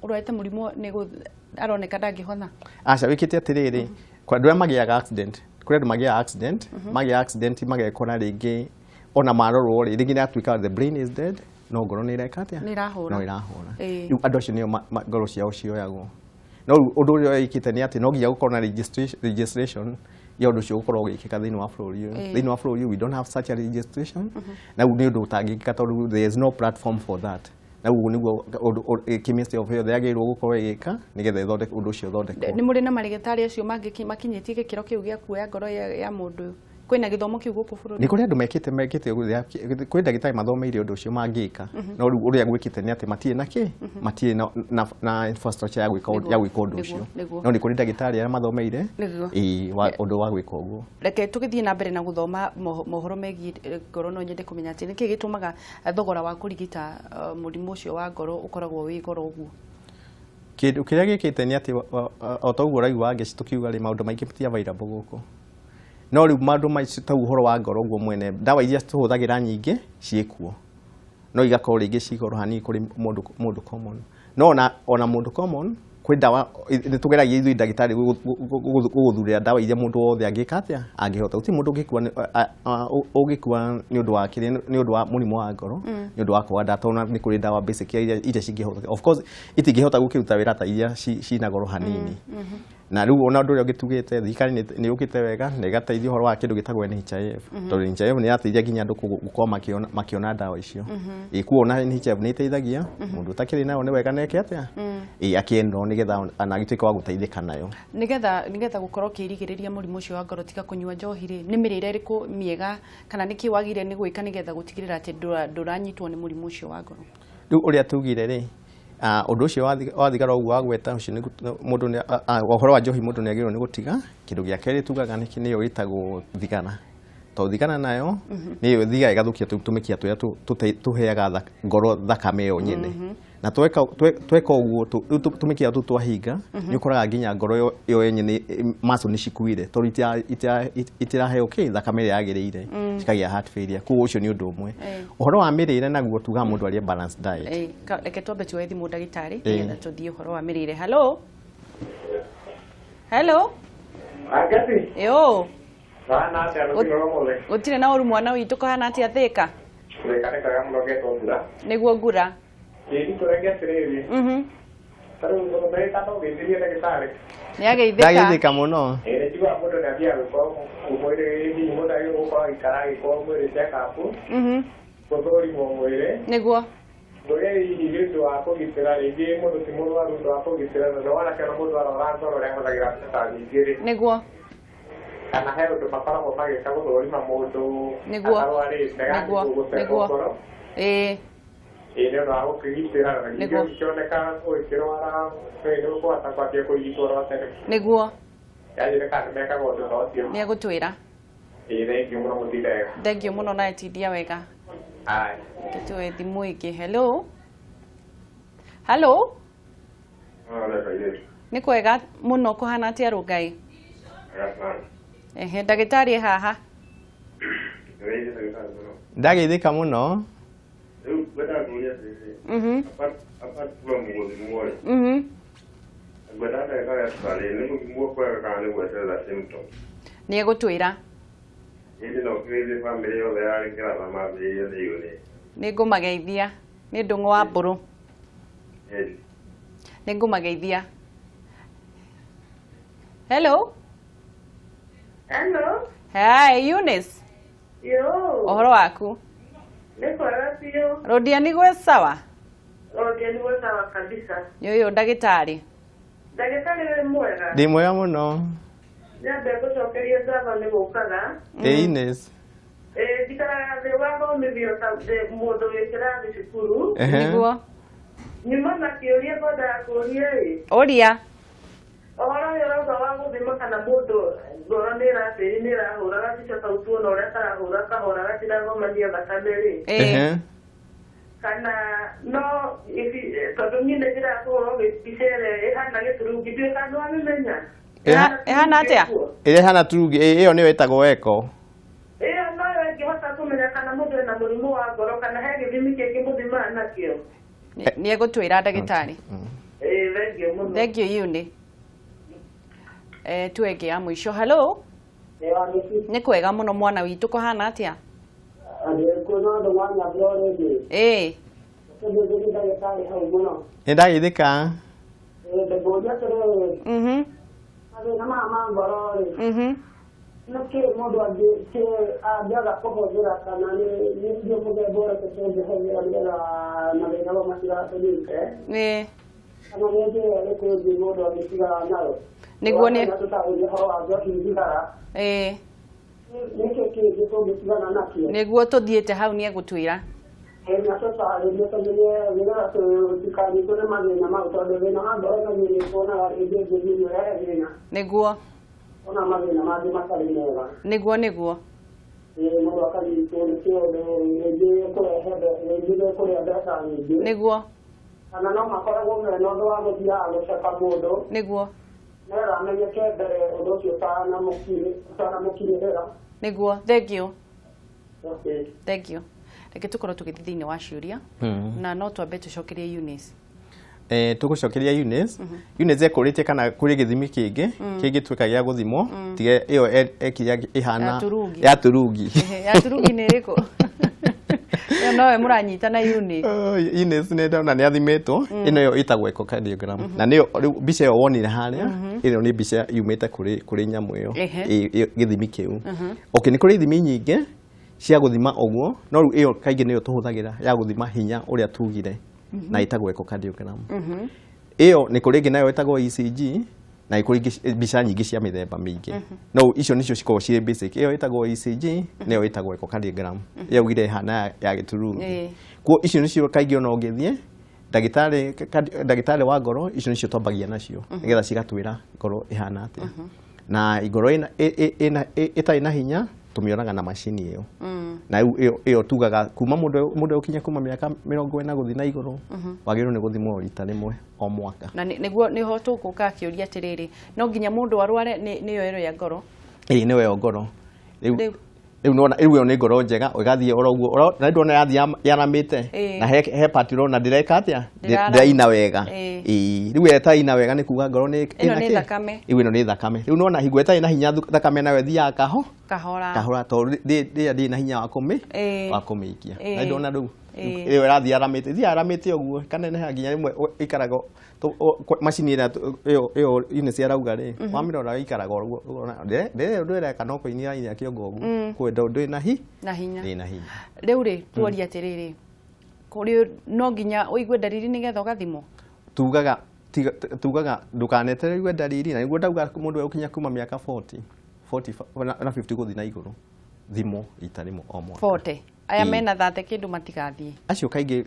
ũrwarĩte mũrimũ nĩ aroneka ndangĩhona. Aca, wĩkĩte atĩrĩrĩ, kwa andũ arĩa magĩaga accident, kũrĩ andũ magĩaga accident, magĩa accident magekora rĩngĩ ona marorwo rĩ rĩngĩ nĩyatuĩka the brain is dead, no ngoro nĩ ĩreka atĩa? Nĩ ĩrahũra. No ĩrahũra. Rĩu andũ acio nĩo ngoro ciao cioyagwo. No rĩu ũndũ ũrĩa wĩkĩte nĩ atĩ no nginya gũkorwo na registration ya ũndũ ũcio gũkorwo ũgĩkĩka thĩinĩ wa bũrũri ũyũ. Thĩinĩ wa bũrũri ũyũ we don't have such a registration. Na rĩu nĩ ũndũ ũtangĩkĩka tondũ there is no platform for that. Na ũguo nĩguo ũndũ Ministry of Health yagĩrĩirwo gũkorwo ĩgĩka nĩgetha ĩthondeke ũndũ ũcio ũthondekwo. Nĩ mũrĩ na marĩgĩtarĩ acio mangĩ makinyĩtie gĩkĩro kĩu gĩa kuoya ngoro ya mũndũ? Kwĩna gĩthomo kĩu gũkũ bũrũri? Nĩ kũrĩ andũ mekĩte kwĩ ndagĩtarĩ mathomeire ũndũ ũcio mangĩka. No rĩu ũrĩa gwĩkĩte nĩ atĩ matirĩ na kĩ? Matirĩ na infrastructure ya gwĩka ũndũ ũcio. No nĩ kũrĩ ndagĩtarĩ arĩa mathomeire ũndũ wa gwĩka ũguo. Reke tũgĩthiĩ na mbere na gũthoma mohoro megiĩ ngoro, no nyende kũmenya atĩ nĩkĩ gĩtũmaga thogora wa kũrigita mũrimũ ũcio wa ngoro ũkoragwo wĩ goro ũguo? Kĩndũ kĩrĩa gĩkĩte nĩ atĩ o ta ũguo ũraigua Wangeci tũkiuga rĩ, maũndũ maingĩ ti available gũkũ. No rĩu maũndũ macio ta ũhoro wa ngoro ũguo mwene, ndawa iria tũhũthagĩra nyingĩ ciĩkuo, no igakorwo rĩngĩ ci goro hanini kũrĩ mũndũ common. No ona mũndũ common Kwĩ ndawa nĩ tũgeragia ithuĩ ndagĩtarĩ gũgũthurĩra ndawa iria mũndũ wothe angĩka atĩa, angĩhota. Gũtirĩ mũndũ ũngĩkua ũngĩkua nĩ ũndũ wa kĩrĩa, nĩ ũndũ wa mũrimũ wa ngoro, nĩ ũndũ wa kwaga ndawa, tondũ nĩ kũrĩ ndawa basic iria cingĩhota. Of course itingĩhota gũkĩruta wĩra ta iria cina goro hanini. Na rĩu ona ũndũ ũrĩa ũngĩ tugĩte, thirikari nĩ yũkĩte wega na ĩgateithia ũhoro wa kĩndũ gĩtagwo NHIF, tondũ NHIF nĩ ĩrateithia nginya andũ gũkorwo makĩona ndawa icio. Ĩ kuo ona NHIF nĩ ĩteithagia mũndũ ũtakĩrĩ nayo, nĩ wega neke atĩa, ĩ akĩenro nĩgetha ona agĩtuĩke wa gũteithĩka nayo. Nigetha gũkorwo ũkĩrigĩrĩria mũrimũ ũcio wa ngoro, tiga kũnyua njohi rĩ, nĩ mĩrĩre ĩrĩkũ mĩega kana nĩkĩ wagĩrĩire nĩ gwĩka nĩgetha gũtigĩrĩra atĩ ndũranyitwo nĩ mũrimũ ũcio wa ngoro? Rĩu ũrĩa tugire rĩ, ũndũ ũcio wa thigara ũguo wagweta ũcio nĩ mũndũ nĩ ũhoro wa njohi mũndũ nĩ agĩrĩirwo nĩ gũtiga. Kĩndũ gĩa kerĩ tugaga nĩ nĩyo ĩtagwo thigara, tondũ thigara nayo nĩyo ĩthiaga ĩgathũkia tũmĩkiha tũrĩa tũheaga ngoro thakame ĩyo nyene. Na tweka ũguo, rĩu tũmĩkiha tũu twahinga, nĩ ũkoraga nginya ngoro ĩyo yenye muscle nĩ cikuire, tondũ itiraheo kĩ thakame ĩrĩa yagĩrĩire, cikagĩa heart failure. Koguo ũcio nĩ ũndũ ũmwe. Ũhoro wa mĩrĩre naguo tugaga mũndũ arĩe balanced diet. Reke twambe tuoye thimũ, ndagĩtarĩ, nĩgetha tũthiĩ ũhoro wa mĩrĩre. Hello, hello. Angati, Yo. Kana atĩa rũciũ rwa mũthĩ? Gũtirĩ na ũru, mwana witũ, kũhana atĩa Thĩka? Thĩka nĩ kwega mũno, getwo mbura. Nĩguo ngura. Ĩĩ, tũrenge atĩrĩrĩ. Ta rĩu ndagĩka no ũgeithĩrie ndagĩtarĩ. Nĩ ageithĩka. Ndageithĩka mũno. Ĩĩ, nĩ njiguaga mũndũ nĩ athiaga gwĩkwo mwĩrĩ, hihi mũndũ agĩrĩirwo gũkorwo agĩikara agĩkwo mwĩrĩ check up, gũthũrimwo mwĩrĩ. Ngũria hihi nĩ ũndũ wa kũgitĩra, rĩngĩ mũndũ ti mũrwaru, ũndũ wa kũgitĩra, tondũ wona kĩona mũndũ arwara ngoro ũrĩa ahũthagĩra mbeca nyingĩ rĩ. Kana he ũndũ makoragwo magĩka gũthũrima mũndũ atarwarĩte gũcekwo ngoro. Ĩĩ, nĩ ũndũ wa gũkĩgitĩra, na ningĩ ũngĩkĩoneka ũgĩkĩrwara nĩ ũkũhota kwambia kũrigitwo oro tene. Yanjĩre kana nĩ mekaga ũndũ ta ũcio. Nĩ egũtwĩra. Ĩĩ, thengiũ mũno, mũtinde wega. Thengiũ mũno, nawe tindia wega. Haya. Reke tuoye thimũ ĩngĩ. Hello, hello. Nĩ kwega mũno, kũhana atĩa Rũngai? Ehe, ndagĩtarĩ e haha. Ndageithĩka mũno. Rĩu ngwendaga kũũria atĩrĩrĩ, apart from gũthimwo rĩ, ngwendaga ndagĩtarĩ atũtarĩrie nĩ gũthimwo kwega kana nĩ gweterera symptoms. Nĩ egũtwĩra. Ĩndĩ no ũkĩgeithie bamĩrĩ yothe ya Kĩratha mambĩrĩrie nĩ yũnĩ. Nĩ ngũmageithia, nĩ Ndũng'ũ wa Mbũrũ. Ĩĩ. Nĩ ngũmageithia. Hello. Hello. Hi, Eunice. Yo. Ũhoro waku? Nĩ kwega biũ. Rũndia gwĩ sawa? Rũndia nĩ gwĩ sawa kabisa. Nĩ ũyũ ndagĩtarĩ. Ndagĩtarĩ, wĩ mwega? Ndĩ mwega mũno. Nyambe ngũcokerie ngatho nĩ gũkaga. Ĩ Ines. Ĩ, njikaraga thĩ wathomithio ta mũndũ wĩ kĩrathi cukuru. Nyuma na kĩũria ngwendaga kũũria ĩ. Ũria. Ũhoro ũyũ ũrauga wa gũthima kana mũndũ ngoro nĩ ĩratĩri nĩ ĩrahũra gabica kau tuona ũrĩa karahũra kahora gatiragomania thakame rĩ. Kana no tondũ niĩ nĩ njĩraga kũhũrwo mbica ĩrĩa ĩhana gĩturungi, ndiũĩ kana nĩ wamĩmenya. Ĩhana atĩa? Ĩrĩa ĩhana turungi, ĩyo nĩyo ĩtagwo echo. Ĩyo noyo ĩngĩhota kũmenya kana mũndũ ena mũrimũ wa ngoro, kana he gĩthimi kĩngĩ mũthimaga nakĩo? Nĩ egũtwĩra ndagĩtarĩ. Ĩĩ, thengiũ mũno. Thengiũ Eunice. Tuwe ĩngĩ ya mũico. Hello. Nĩ kwega mũno, mwana witũ, kũhana atĩa? Ĩĩ. Nĩ ndageithĩka. Mathĩna maya ma ngoro rĩ, nĩkĩ mũndũ angĩaga kũhũthĩra, kana nĩ irio mũthemba ũrĩkũ tũngĩhũthĩra nĩgetha mathĩna mau matigatũnyite, kana nĩ njĩra ĩrĩkũ ĩngĩ mũndũ angĩtigana nayo? Tũtarĩrie ũhoro wa njohi, thigara, nĩkĩ kĩngĩ tũngĩtigana nakĩo? Nĩguo tũthiĩte hau, nĩ egũtwĩra. Na tũtarĩrie tũmenye nĩgetha tũtikanyitwo nĩ mathĩna mau, tondũ thĩna wa ngoro naguo nĩ tuonaga rĩngĩ ngĩthiĩ ũrehe thĩna, ona mathĩna mangĩ matarĩ mega. Nĩguo. Ĩĩ, mũndũ akanyitwo nĩ kĩũndũ rĩngĩ kũrehe rĩngĩ nĩ kũrĩa mbeca nyingĩ, kana no makoragwo mena ũndũ wa gũthiaga gũceka mũndũ, nĩgetha amenyeke mbere ũndũ ũcio ũtanamũkinyĩrĩra. Nĩguo, thengiũ. Okay. Thengiũ. Reke tũkorwo tũgĩthiĩ thĩinĩ wa ciũria, na no twambe tũcokerie Eunice. Tũgũcokeria Eunice. Eunice ekũrĩtie kana kũrĩ gĩthimi kĩngĩ kĩngĩtuĩka gĩa gũthimwo tige ĩyo ekiria ĩhana ya turungi. Ya turungi nĩ ĩrĩkũ? Ĩyo nowe mũranyita na Eunice. Eunice nĩ ndona nĩ athimĩtwo. Ĩno yo ĩtagwo echocardiogram. Na nĩyo rĩu mbica ĩyo wonire harĩa, ĩno nĩ mbica yumĩte kũrĩ nyamũ ĩyo, gĩthimi kĩu. Okay, nĩ kũrĩ ithimi nyingĩ cia gũthima ũguo, no rĩu ĩyo kaingĩ nĩyo tũhũthagĩra ya gũthima hinya ũrĩa tugire, na ĩtagwo echocardiogram. Ĩyo nĩ kũrĩ ĩngĩ nayo ĩtagwo ECG, na kũrĩ ingĩ mbica nyingĩ cia mĩthemba mĩingĩ. No icio nĩcio cikoragwo cirĩ basic. Ĩyo ĩtagwo ECG, nayo ĩtagwo echocardiogram. Ĩyo ugire ĩhana ya gĩturungi. Kuo icio nĩcio kaingĩ ona ũngĩthiĩ ndagĩtarĩ wa ngoro, icio nĩcio twambagia nacio nĩgetha cigatwĩra ngoro ĩhana atĩa. Na ngoro ĩtarĩ na hinya tũmĩonaga na macini ĩyo. Na rĩu ĩyo tugaga kuma mũndũ ũkinya kuma mĩaka 40 gũthiĩ na igũrũ, wagĩrĩirwo nĩ gũthimwo rita rĩmwe o mwaka. Na nĩguo nĩho tũgũka akĩũria atĩrĩrĩ, no nginya mũndũ arware nĩyo ĩyo ya ngoro? Ĩĩ, nĩyo ĩyo ngoro. Rĩu nĩwona rĩu ĩyo nĩ ngoro njega, ĩgathiĩ oro ũguo, na ndona yathiĩ yaramĩte, na he part ũrona ndĩreka atĩa? Ndĩraina wega. Ĩĩ, rĩu ĩtaina wega nĩ kuga ngoro nĩ ĩno nĩ thakame. Rĩu ĩno nĩ thakame. Rĩu nĩwona hingo ĩtarĩ na hinya thakame nayo ĩthiaga kahora. Kahora tondũ rĩrĩa ndĩrĩ na hinya wa kũmĩikia. Na ndona rĩu ĩyo ĩrathiĩ yaramĩte, ĩthiaga yaramĩte ũguo, ĩkaneneha nginya rĩmwe ĩikaraga macini ĩrĩa ĩyo Eunice arauga rĩ, wamĩrora ĩikaraga ũguo, ũkona ndĩrĩ ũndũ ĩreka no kũinia ĩrainia kĩongo ũguo, kwĩ ndũrĩ na hinya. Ndĩrĩ na hinya. Rĩu rĩ, tuorie atĩrĩrĩ, kũrĩ no nginya ũigue ndariri nĩgetha ũgathimwo? Tugaga ndũkaneterere ũigue ndariri, na nĩguo ndauga mũndũ egũkinya kuma mĩaka 40, 40 na 50 gũthiĩ na igũrũ, thimwo rita rĩmwe o mwaka. 40. Aya mena thate kĩndũ matigathiĩ. Acio kaingĩ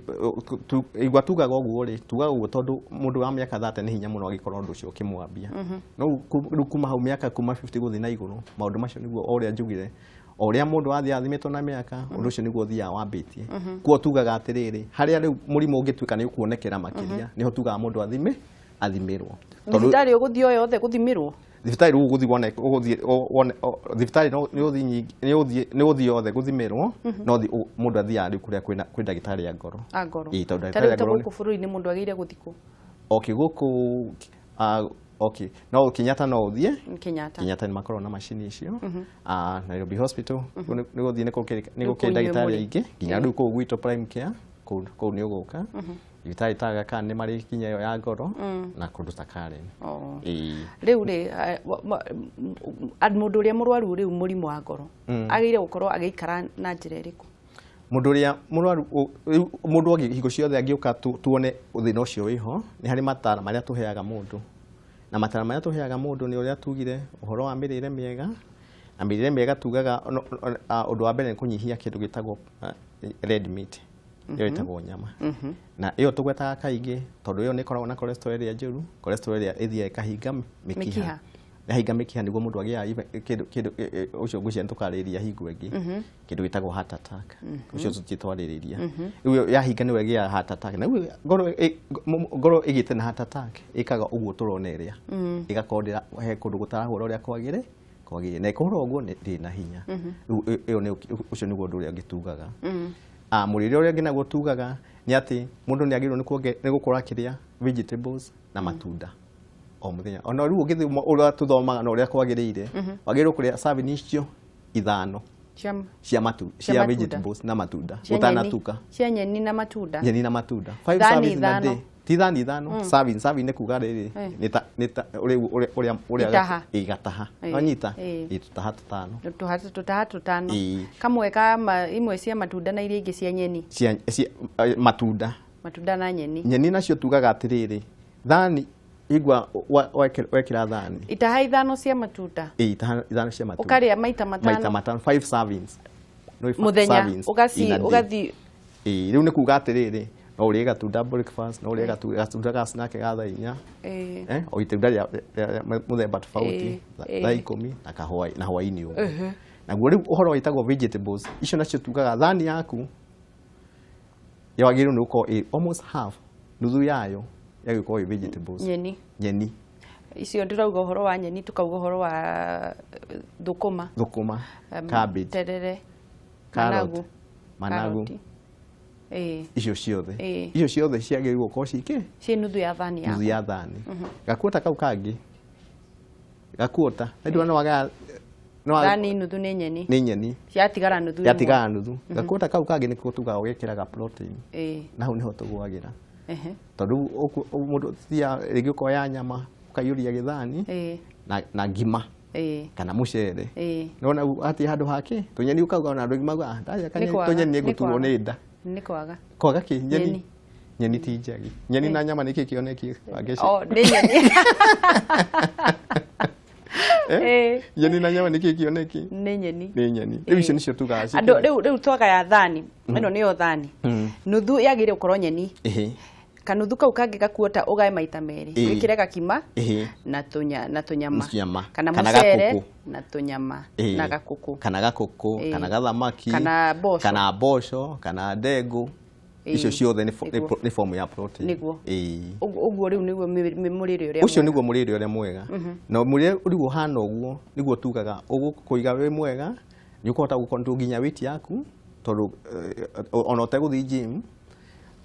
igua tugaga ũguo rĩ, tugaga ũguo tondũ mũndũ wa mĩaka 30 nĩ hinya mũno angĩkorwo ũndũ ũcio ũkĩmwambia. No rĩu kuma hau mĩaka kuma 50 gũthiĩ na igũrũ, maũndũ macio nĩguo o ũrĩa njugire, o ũrĩa mũndũ athiĩ athimĩtwo na mĩaka, ũndũ ũcio nĩguo ũthiaga wambĩtie. Kuo tugaga atĩrĩrĩ, harĩa rĩu mũrimũ ũngĩtuĩka nĩ ũkuonekera makĩria, nĩho tugaga mũndũ athimĩrwo. Thibitarĩ ũgũthiĩ o yothe gũthimĩrwo? Thibitarĩ rĩu ũgũthiĩ wone, ũgũthiĩ wone, thibitarĩ nĩ ũthiĩ nyingĩ, nĩ ũthiĩ yothe gũthimĩrwo, no mũndũ athiaga rĩu kũrĩa kwĩ ndagĩtarĩ ya ngoro. A ngoro. Ĩĩ, tondũ ndagĩtarĩ ya ngoro gũkũ bũrũri-inĩ mũndũ agĩrĩire gũthiĩ kũ? Okay, gũkũ, okay, no Kenyatta no ũthiĩ. Kenyatta. Kenyatta nĩ makoragwo na macini icio. Nairobi Hospital, nĩ gũthiĩ nĩ gũkĩrĩ ndagĩtarĩ aingĩ, nginya rĩu kũu gwitũ Prime Care, kũu nĩ ũgũka. Thibitarĩ ta Aga Khan nĩ marĩ nginya ĩyo ya ngoro, na kũndũ ta Karen. Rĩu rĩ, mũndũ ũrĩa mũrwaru rĩu mũrimũ wa ngoro, agĩrĩire gũkorwo agĩikara na njĩra ĩrĩkũ? Mũndũ ũrĩa mũrwaru, mũndũ hingo ciothe angĩũka tuone thĩna ũcio wĩho, nĩ harĩ mataro marĩa tũheaga mũndũ. Na mataro marĩa tũheaga mũndũ nĩ ũrĩa tugire ũhoro wa mĩrĩre mĩega, na mĩrĩre mĩega tugaga ũndũ wa mbere nĩ kũnyihia kĩndũ gĩtagwo red meat. Ĩyo ĩtagwo nyama. Na ĩyo tũgwetaga kaingĩ tondũ ĩyo nĩ ĩkoragwo na cholesterol ĩrĩa njũru, cholesterol ĩrĩa ĩthiaga ĩkahinga mĩkiha. Yahinga mĩkiha nĩguo mũndũ agĩaga kĩndũ ũcio ngwĩciria nĩtũkarĩrĩria hingo ĩngĩ, kĩndũ gĩtagwo heart attack. Ũcio tũtitwarĩrĩria. Rĩu yahinga nĩwe ĩgĩaga heart attack. Na rĩu ngoro ĩgĩte na heart attack ĩkaga ũguo tũrona ĩrĩa. Ĩgakorwo he kũndũ gũtarahũra ũrĩa kwagĩrĩire. Na ĩkũhũra ũguo ndĩrĩ na hinya. Rĩu ĩyo nĩ ũcio nĩguo ũndũ ũrĩa ũngĩ tugaga. Mũrĩre ũrĩa ũngĩ naguo tugaga nĩ atĩ mũndũ nĩ agĩrĩirwo nĩ gũkorwo akĩrĩa vegetables na matunda o mũthenya. Ona rĩu ũngĩthiĩ ũrĩa tũthomaga na ũrĩa kwagĩrĩire, wagĩrĩirwo kũrĩa serving icio 5 cia vegetables na matunda ũtanatuka. Cia nyeni na matunda. Nyeni na matunda. 5 servings in a day. Ti thani 5, serving nĩ kuga rĩrĩ, nĩ ta ũrĩa igataha. Wanyita? Ĩ tũtaha tũtano. Tũtaha tũtano. Kamwe ka imwe cia matunda na iria ingĩ cia nyeni. Cia matunda. Matunda na nyeni. Nyeni nacio tugaga atĩrĩrĩ, thani igua wekĩra thani. Itaha 5 cia matunda. Ĩ itaha 5 cia matunda. Ũkarĩa maita matano. Maita matano, 5 servings. Mũthenya ũgathi. Ĩ rĩu nĩ kuga atĩrĩrĩ, no ũrĩe gatunda breakfast, no ũrĩe gatunda ga snack ga thaa 4. O itunda rĩa mũthemba tofauti, thaa 10 na hwaĩ-inĩ ũguo. Naguo rĩu ũhoro wĩtagwo vegetables, icio nacio tugaga thani yaku yagĩrĩirwo nĩ gũkorwo ĩ almost half, nuthu yayo yagĩrĩirwo gũkorwo ĩ vegetables. Nyeni. Nyeni. Icio ndĩrauga ũhoro wa nyeni, tukauga ũhoro wa thũkũma. Thũkũma, cabbage, terere, carrot, managu. Icio ciothe icio ciothe ciagĩrĩirwo gũkorwo cikĩ ciĩ nuthu ya thani nuthu ya thani. Gakuota kau kangĩ gakuota nĩ no wagaya thani nuthu nĩ nyeni, nĩ nyeni yatigara nuthu, yatigara nuthu. Gakuota kau kangĩ nĩko tugaga ũgekĩraga protein, na hau nĩho tũgwagĩra tondũ mũndũ tia rĩngĩ ũkoya nyama ũkaiyũria gĩthani na ngima kana mũcere, nona atĩ handũ hake tũnyeni ũkauga ona andũ aingĩ mauga ndarĩa tũnyeni nĩngũturwo nĩ nda. Nĩ kwaga kwaga kĩ nyeni, nyeni ti njagi, nyeni na nyama nĩkĩ kĩoneki? Oh, nĩ nyeni. Nyeni na nyama nĩkĩ kĩoneki? Nĩ nyeni, nĩ nyeni. Rĩu icio nĩcio tugaga andũ. Rĩu twagaya thani ĩno nĩyo thani, nuthu yagĩrĩire gũkorwo nyeni, kanuthu kau kangĩ gakuota ũgae maita merĩ, wĩkĩre gakima na tũnyama kana mũcere na tũnyama na gakũkũ, kana gakũkũ, kana gathamaki, kana mboco, kana mboco, kana ndengũ. Icio ciothe nĩ form ya protein. Nĩguo ũguo rĩu nĩguo mũrĩre ũrĩa ũcio nĩguo mũrĩre ũrĩa mwega. Na mũrĩre rĩu ũhana ũguo nĩguo tugaga ũgũkũiga wĩ mwega, nĩ ũkũhota gũcontrol nginya weight yaku, tondũ ona ũtegũthiĩ gym,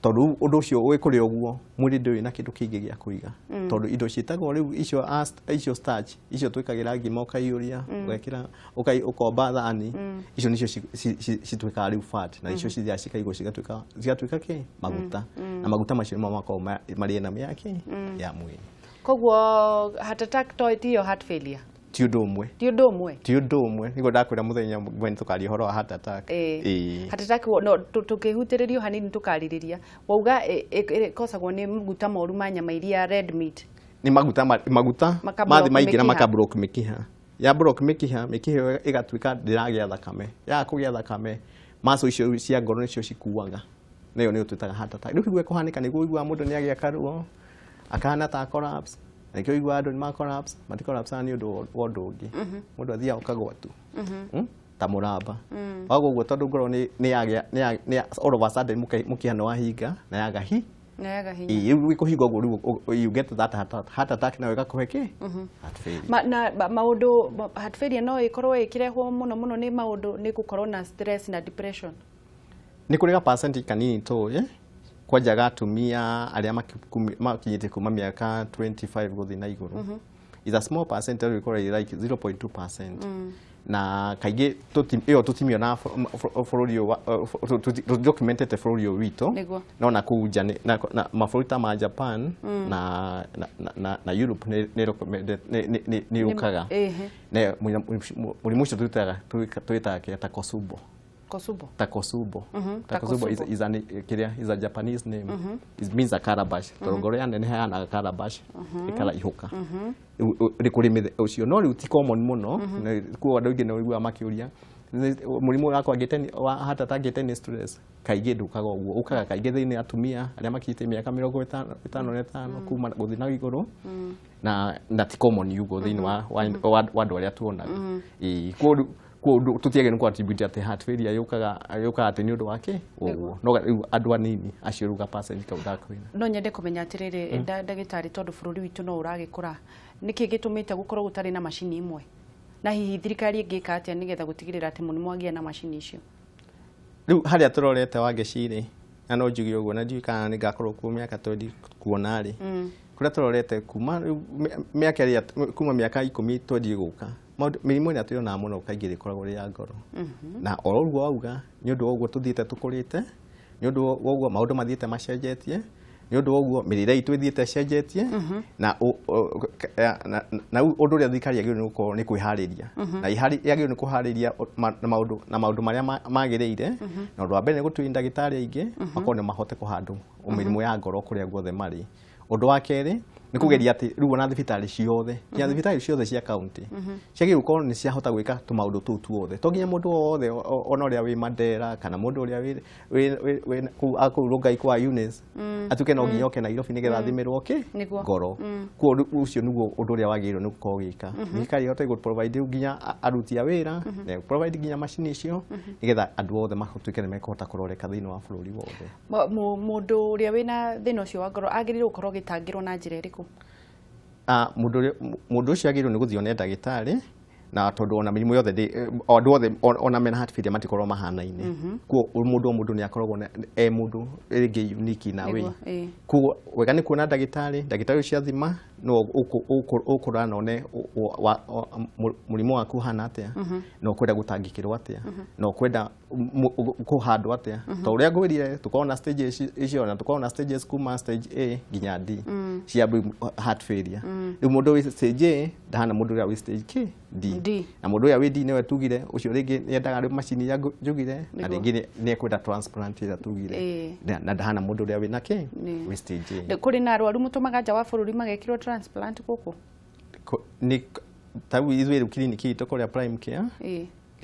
tondũ ũndũ ũcio wĩkũrĩa ũguo mwĩrĩ ndũrĩ na kĩndũ kĩingĩ gĩa kũiga, tondũ indo ciĩtagwo rĩu icio starch icio twĩkagĩra ngima ũkaiyũria ũgekĩra ũkomba thani, icio nĩcio cituĩkaga rĩu fat, na icio cithiaga cikaigwo cigatuĩka kĩ maguta, na maguta macio nĩmo makoragwo marĩ enemy yake ya mwĩrĩ. Koguo heart attack to tiyo heart failure, ti ũndũ ũmwe, ti ũndũ ũmwe, ti ũndũ ũmwe. Nĩguo ndakwĩra mũthenya ũmwe nĩtũkaria ũhoro wa heart attack. Heart attack no tũkĩhutĩrĩrio hanini tũkarĩrĩria, wauga ĩkosagwo nĩ maguta moru ma nyama iria red meat, nĩ maguta mathi maingĩra makablock mĩkiha, ya block mĩkiha, mĩkiha ĩyo ĩgatuĩka ndĩragĩa thakame, yaga kũgĩa thakame muscle icio cia ngoro nĩcio cikuaga, na ĩyo nĩyo twĩtaga heart attack. Rĩu nĩguo ĩkũhanĩka, nĩguo ũiguaga mũndũ nĩagĩa karuo akahana ta collapse, na nĩkĩo ũiguaga andũ nĩ ma collapse, mati collapse nĩ ũndũ wa ũndũ ũngĩ, mũndũ athiaga ũkagwa tu ta mũramba wagwa ũguo, tondũ ngoro nĩ yagĩa all of a sudden mũkiha nĩ wahinga na yaga hi na yaga hinya, rĩu ĩkũhinga ũguo rĩu you get that heart attack nayo ĩgakũhe kĩ heart failure. Na maũndũ heart failure no ĩkorwo ĩkĩrehwo mũno mũno nĩ maũndũ nĩ gũkorwo na stress na depression. Nĩ kũrĩ ga percent kanini tũĩ kwanjaga atumia arĩa makinyĩte kuma mĩaka 25 gũthiĩ na igũrũ, is a small percent, ĩkoragwo like 0.2%, na kaingĩ ĩyo tũtimĩona bũrũri ũyũ documented bũrũri ũyũ witũ, no na kũu nja na mabũrũri ta ma Japan na Europe nĩ yũkaga. Mũrimũ ũcio twĩtaga kĩrĩa Takotsubo. Kosubo. Takotsubo. Takotsubo is an is a Japanese name. It means a calabash. Tondũ ngoro yaneneha yanaga calabash ĩkaraihũka. Nĩ kũrĩ ũcio no rĩu ti common mũno, kuo andũ aingĩ nĩ ũiguaga makĩũria mũrimũ wakwa wa heart attack ngĩte nĩ stress. Kaingĩ ndũkaga ũguo, ũkaga kaingĩ thĩinĩ atumia arĩa makinyĩte mĩaka 55 kuma gũthiĩ na igũrũ, na ti common ũguo thĩinĩ wa andũ arĩa tuonaga. Kuo tutiage nĩ attribute atĩ heart failure yũkaga atĩ nĩ ũndũ wa kĩ ũguo, no rĩu andũ anini acio rĩu ga percent kau ndakwĩra. No nyende kũmenya atĩrĩrĩ ndagĩtarĩ, tondũ bũrũri witũ no ũragĩkũra, nĩkĩ gĩtũmĩte gũkorwo gũtarĩ na macini imwe, na hihi thirikari ĩngĩka atĩa nĩgetha gũtigĩrĩra atĩ mũrimũ wagĩa na macini icio? Rĩu harĩa tũrorete Wangeci-rĩ, na no njuge ũguo na ndiũĩ kana nĩngakorwo kuo mĩaka twendi kuona rĩ, kũrĩa tũrorete kuma mĩaka ĩrĩa kuma mĩaka 10 twendi gũka, mĩrimũ ĩrĩa tuonaga mũno kaingĩ ĩkoragwo ĩrĩ ya ngoro, na oro ũguo wauga nĩ ũndũ wa ũguo tũthiĩte tũkũrĩte, nĩ ũndũ wa ũguo maũndũ mathiĩte macenjetie, nĩ ũndũ wa ũguo mĩrĩre itũ ĩthiĩte ĩcenjetie, na ũndũ ũrĩa thirikari yagĩrĩirwo nĩ gũkorwo nĩ kwĩharĩria, na yagĩrĩirwo nĩ kũharĩria na maũndũ marĩa magĩrĩire, na ũndũ wa mbere nĩ gũtuĩria ndagĩtarĩ aingĩ makorwo nĩ mahote kũhandwo mĩrimũ ya ngoro kũrĩa guothe marĩ. Ũndũ wa kerĩ nĩ kũgeria atĩ rĩu ona thibitarĩ ciothe, nginya thibitarĩ ciothe cia county ciagĩrĩirwo gũkorwo nĩ ciahota gwĩka tũmaũndũ tũu tuothe, to nginya mũndũ wothe ona ũrĩa wĩ Mandera kana mũndũ ũrĩa wĩ kũu Rongai kwa Eunice atuĩke no nginya oke Nairobi nĩgetha athimĩrwo kĩ ngoro. Kuo ũcio nĩguo ũndũ ũrĩa wagĩrĩirwo nĩ gũkorwo ũgĩka. Thirikari ĩhote gũ provide rĩu nginya aruti a wĩra na provide nginya macini icio nĩgetha andũ othe matuĩke nĩ mekũhota kũroreka thĩinĩ wa bũrũri wothe. Mũndũ ũrĩa wĩna thĩna ũcio wa ngoro agĩrĩirwo gũkorwo agĩtangĩrwo na njĩra ĩrĩkũ? Mũndũ ũcio agĩrĩirwo nĩ gũthiĩ one ndagĩtarĩ Na tondũ ona mĩrimũ yothe andũ othe ona mena heart failure matikoragwo mahanaine. Koguo mũndũ o mũndũ nĩ akoragwo e mũndũ rĩngĩ unique na way. Koguo wega nĩ kuona ndagĩtarĩ, ndagĩtarĩ ũcio athima no ũkũrora na one mũrimũ waku ũhana atĩa, na ũkwenda gũtangĩkĩrwo atĩa, na ũkwenda kũhandwo atĩa. Ta ũrĩa ngwĩrire tũkoragwo na stages icio, na tũkoragwo na stages kuma stage A nginya D cia heart failure. Rĩu mũndũ wĩ stage A ndahana mũndũ ũrĩa wĩ stage K D. Na mũndũ ũrĩa wĩ D nĩwe tugire ũcio rĩngĩ nĩendaga rĩu macini iria njugire, na rĩngĩ nĩ ekwenda transplant ĩrĩa tugire, na ndahana mũndũ ũrĩa wĩ na K wĩ stage A. Kũrĩ na arwaru mũtũmaga nja wa bũrũri magekĩrwo transplant gũkũ? Nĩ ta rĩu ithuĩ rĩu kiriniki itũ kũrĩa Prime Care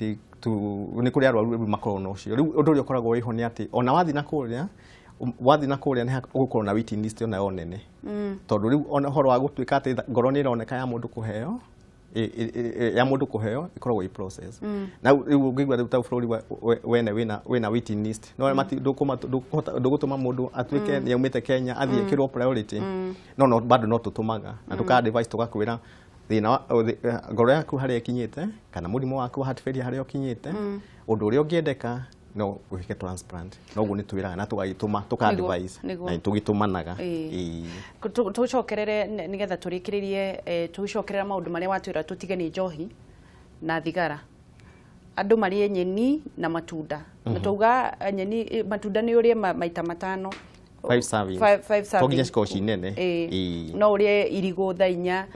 nĩ kũrĩ arwaru rĩu makoragwo na ũcio. Rĩu ũndũ ũrĩa ũkoragwo wĩho nĩ atĩ ona wathiĩ na kũrĩa nĩ ũgũkorwo na waiting list ona yo nene. Tondũ rĩu ona ũhoro wa gũtuĩka atĩ ngoro nĩ ĩroneka ya mũndũ kũheo ya mũndũ kũheo ĩkoragwo ĩ process. Na rĩu ũngĩigua rĩu ta bũrũri wene wĩna waiting list, no ndũgũtũma mũndũ atuĩke nĩ aumĩte Kenya athiĩ ekĩrwo priority. No bado no tũtũmaga na tũka advice tũgakwĩra thĩna ngoro yaku harĩa ĩkinyĩte kana mũrimũ waku wa heart failure harĩa ũkinyĩte, ũndũ ũrĩa ũngĩendeka no wĩke transplant. Noguo nĩ twĩraga na tũgagĩtũma tũka advice na tũgĩtũmanaga. Tũcokerere nĩgetha tũrĩkĩrĩrie, tũcokerera maũndũ marĩa watwĩra tũtige nĩ njohi na thigara. Andũ marĩe nyeni na matunda. Na twauga nyeni matunda nĩ ũrĩe maita matano. 5 servings. 5 servings. To nginya cikorwo ci nene. No ũrĩe irigũ thaa inya,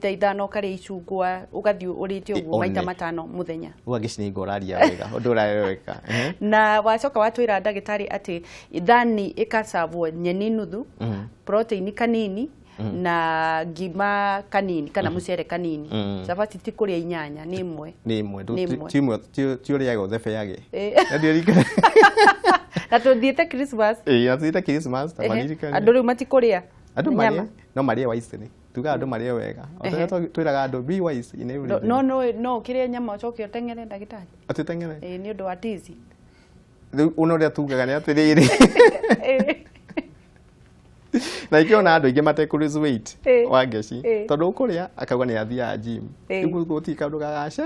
thaa ithano ũkarĩa icungwa, ũgathiĩ ũrĩte ũguo maita matano mũthenya. Ũgagĩcinia ũraria wega, ũndũ ũrareweka. Na wacoka watwĩra ndagĩtarĩ atĩ thani ĩkacabwo nyeni nuthu, protein kanini, na ngima kanini kana mucere kanini. Chapati ti kũrĩa inyanya, nĩ ĩmwe. Nĩ ĩmwe. Ti ũrĩaga ũthebeyage. Na tũthiĩte Christmas. Na tũthiĩte Christmas, ta maririkane. Andũ rĩu matikũrĩa. Andũ marĩe, no marĩe wisely. Tugaga andũ marĩe wega. O ta ũrĩa twĩraga andũ be wise in everything. No no ũkĩrĩe nyama ũcoke ũteng'ere ndagĩtarĩ. Atĩ ũteng'ere? Nĩ ũndũ wa tizi. Rĩu ona ũrĩa tugaga nĩ atĩrĩrĩ. Na ikĩona andũ aingĩ matekũ lose weight Wangeci, tondũ ũkũrĩa akauga nĩ athiaga gym. Rĩu gũtirĩ kaũndũ gagace.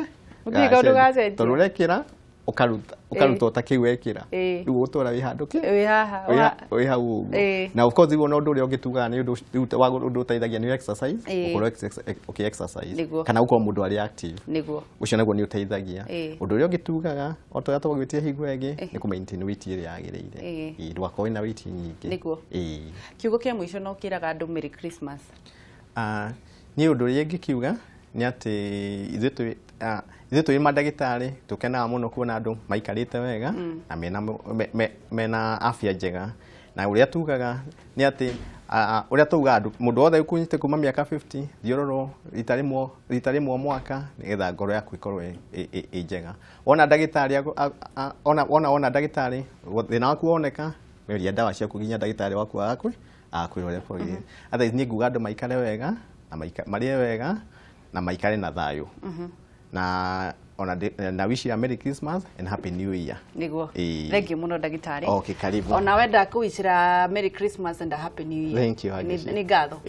Gũtirĩ kaũndũ gacenjia. Tondũ ũrekĩra ũkaruta ũta kĩu wekĩra. Rĩu ũgũtũra wĩ handũ kĩ? Wĩ haha. Wĩ hau ũguo. Na of course rĩu ona ũndũ ũrĩa ũngĩ tugaga nĩ ũndũ ũteithagia nĩ exercise, ũkorwo ũkĩ exercise kana ũkorwo mũndũ arĩ active. Nĩguo. Ũcio naguo nĩ ũteithagia. Ũndũ ũrĩa ũngĩ tugaga o ta ũrĩa twagwĩtie hingo ĩngĩ nĩ kũ maintain weight ĩrĩa yagĩrĩire. Ndũgakorwo wĩna weight nyingĩ. Nĩguo. Kiugo kĩa mũico no kĩraga andũ Merry Christmas. Niĩ ũndũ ũrĩa ingĩkiuga nĩ atĩ ithuĩ twĩ mandagĩtarĩ tũkenaga mũno kuona andũ maikarĩte wega na mena afya njega. Na ũrĩa tugaga nĩ atĩ ũrĩa tugaga andũ mũndũ wothe ũkunyĩte kuma mĩaka 50 thiĩ ũrorwo rita rĩmwe mwaka nĩgetha ngoro yaku ĩkorwo ĩ njega. Wona ndagĩtarĩ wona ndagĩtarĩ thĩna waku woneka, meria ndawa ciaku nginya ndagĩtarĩ waku agakwĩra ũrĩa kwagĩrĩire. Otherwise niĩ nguga andũ maikare wega na marĩe wega na maikare na thayũ. Na ona na wish you a Merry Christmas and Happy New Year. Nĩguo. Thank you mũno ndagĩtarĩ. Okay, karibu. Ona wenda kũwicĩra Merry Christmas and a Happy New Year. Thank you, Wangeci. Nĩ ngatho.